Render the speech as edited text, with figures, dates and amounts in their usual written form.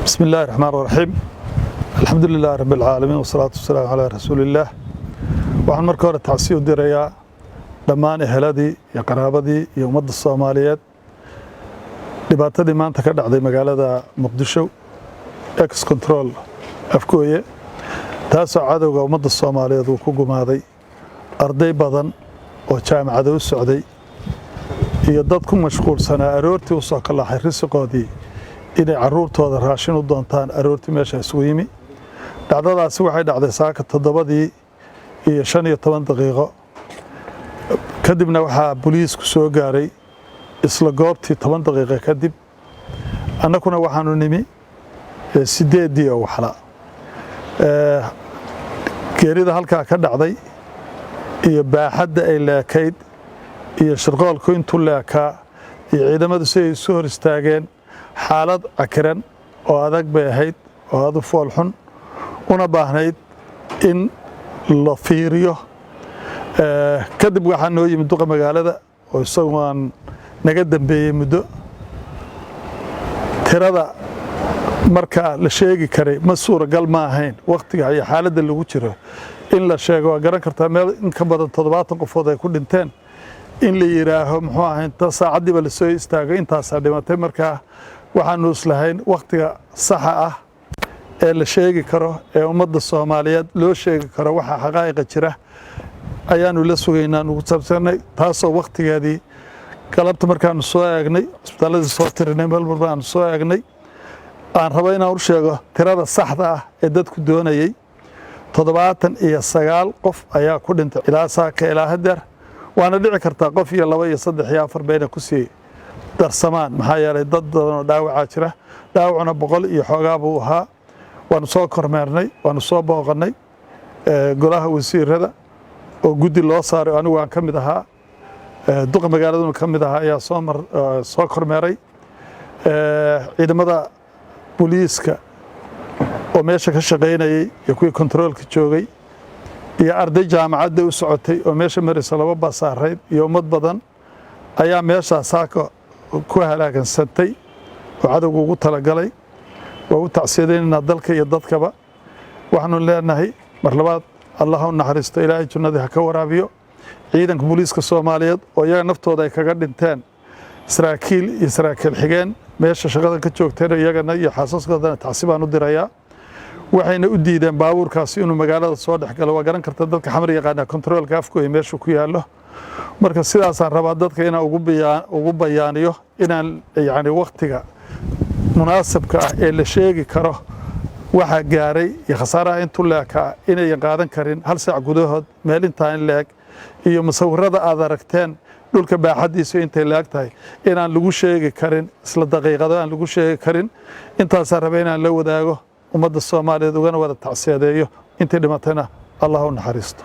بسم الله الرحمن الرحيم، الحمد لله رب العالمين، والصلاة والسلام على رسول الله. Waxaan marka hore tacsi u dirayaa dhammaan eheladii iyo qaraabadii iyo ummadda Soomaaliyeed dhibaatadii maanta ka dhacday magaalada Muqdisho, Ex Control Afgooye, taasoo cadowga ummadda Soomaaliyeed uu ku gumaaday arday badan oo jaamacada u socday iyo dad ku mashquulsanaa aroortii u soo kalaaxay risiqoodii inay caruurtooda raashin u doontaan. Aroortii meesha isugu yimi. Dhacdadaasi waxay dhacday saaka 7:15. Kadibna waxaa boliisku soo gaaray isla goobtii 10 daqiiqo kadib. Annakuna waxaanu nimi 8-dii oo waxla. Geerida halkaa ka dhacday iyo baaxadda ay leekayd iyo shirqoolku intuu leekaa iyo ciidamadu si ay isu hor istaageen, xaalad cakiran oo adag bay ahayd oo aad u foolxun, una baahnayd in la fiiriyo. Kadib waxaa noo yimid duqa magaalada oo isagu aan naga dambeeyey muddo. Tirada markaa la sheegi karay ma suuragal ma ahayn wakhtiga iyo xaaladda lagu jiro in la sheego. Waa garan kartaa, meel in ka badan 70 qofood ay ku dhinteen in la yidhaaho muxuu ahayn ta saacaddiiba lasoo istaago intaasaa dhimatay. Markaa waxaanu islahayn wakhtiga saxa ah ee la sheegi karo ee ummadda Soomaaliyeed loo sheegi karo waxa xaqaa'iqa jira ayaanu la sugaynaa nugu saabsanay, taasoo wakhtigeedii galabta markaanu soo eegnay, cusbitaaladii soo tirinay, meel walba aanu soo eegnay, aan rabo inaan u sheego tirada saxda ah ee dadku doonayey. 79 qof ayaa ku dhintay ilaa saaka, ilaa hadeer. Waana dhici kartaa qof iyo laba iyo saddex iyo afar bayna kusii darsamaan, maxaa yeelay dad badan oo dhaawacaa jira. Dhaawacuna 100 iyo xoogaa buu ahaa. Waanu soo kormeernay, waanu soo booqannay. Golaha wasiirada oo guddi loo saaray, anigu aan ka mid ahaa, duqa magaaladuna ka mid ahaa, ayaa soo kormeeray. Ciidamada booliiska oo meesha ka shaqaynayey iyo kuwii kontaroolka joogay iyo arday jaamacadda u socotay oo meesha maraysa, laba basaarayd iyo ummad badan ayaa meeshaa saaka ku halaagansantay oo cadowga ugu talagalay. Waa u tacsiyadaynaynaa dalka iyo dadkaba. Waxaanu leenahay mar labaad, Allah u naxariisto, Ilaahay jannadii ha ka waraabiyo ciidanka booliiska Soomaaliyeed oo iyaga naftooda ay kaga dhinteen saraakiil iyo saraakiil xigeen meesha shaqada ka joogteen. Iyagana iyo xaasaskoodana tacsi baan u dirayaa. Waxayna u diideen baabuurkaasi inuu magaalada soo dhex galo. Waa garan karta dadka Xamar yaqaana kontaroolka Afgooye meeshu ku yaallo. Marka sidaasaan rabaa dadka inaan ugu bayaaniyo inaan yacni wakhtiga munaasabka ah ee la sheegi karo waxa gaaray iyo khasaaraha intu leekaa inayan qaadan karin hal saac gudahood meel intaa in leeg iyo musawirada aad aragteen, dhulka baaxaddiisu intay leeg tahay inaan lagu sheegi karin isla daqiiqado, aan lagu sheegi karin. Intaasaan raba inaan la wadaago ummadda Soomaaliyeed, ugana wada tacsiyadeeyo. Intii dhimatayna Allah u naxariisto.